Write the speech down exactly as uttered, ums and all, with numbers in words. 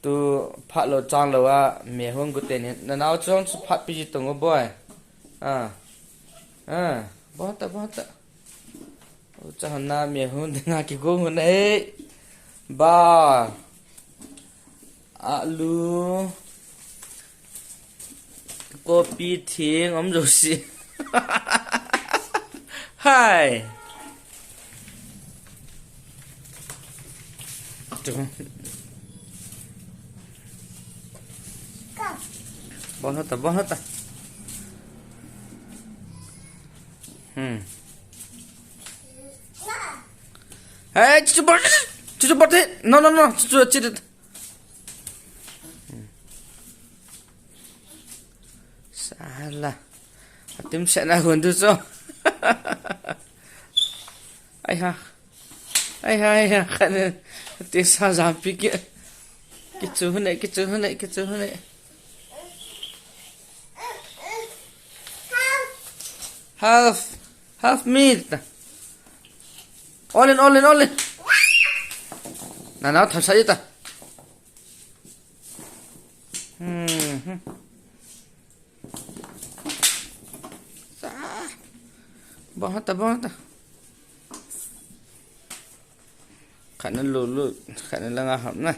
Tu phat lo chang lo a, me hung gu te ni. Na nao chong chu phat pi ji tong o boy. Ah. Ah. Bon ta, bon ta. U cha hon na me hung de na ki gu hung e. Ba. Alu. Kopi thing om jo si. Hai. Bon hota, bon hota. Hmm. Hey, chuchu bot. Chuchu bot. No, no, no. Chuchu, chuchu. Sala. Atim se na hun tu so. Ai ha. Ai ha, ai ha. Khat ne. Ti sa jam pi ki. Kichu hune, kichu hune, kichu hune. Half. Half meat. All in, all in, all in. Na, na, tham sa ita. Hmm. Sa. Bon hota, bon hota. Khat na lu lu, khat na langa hap na.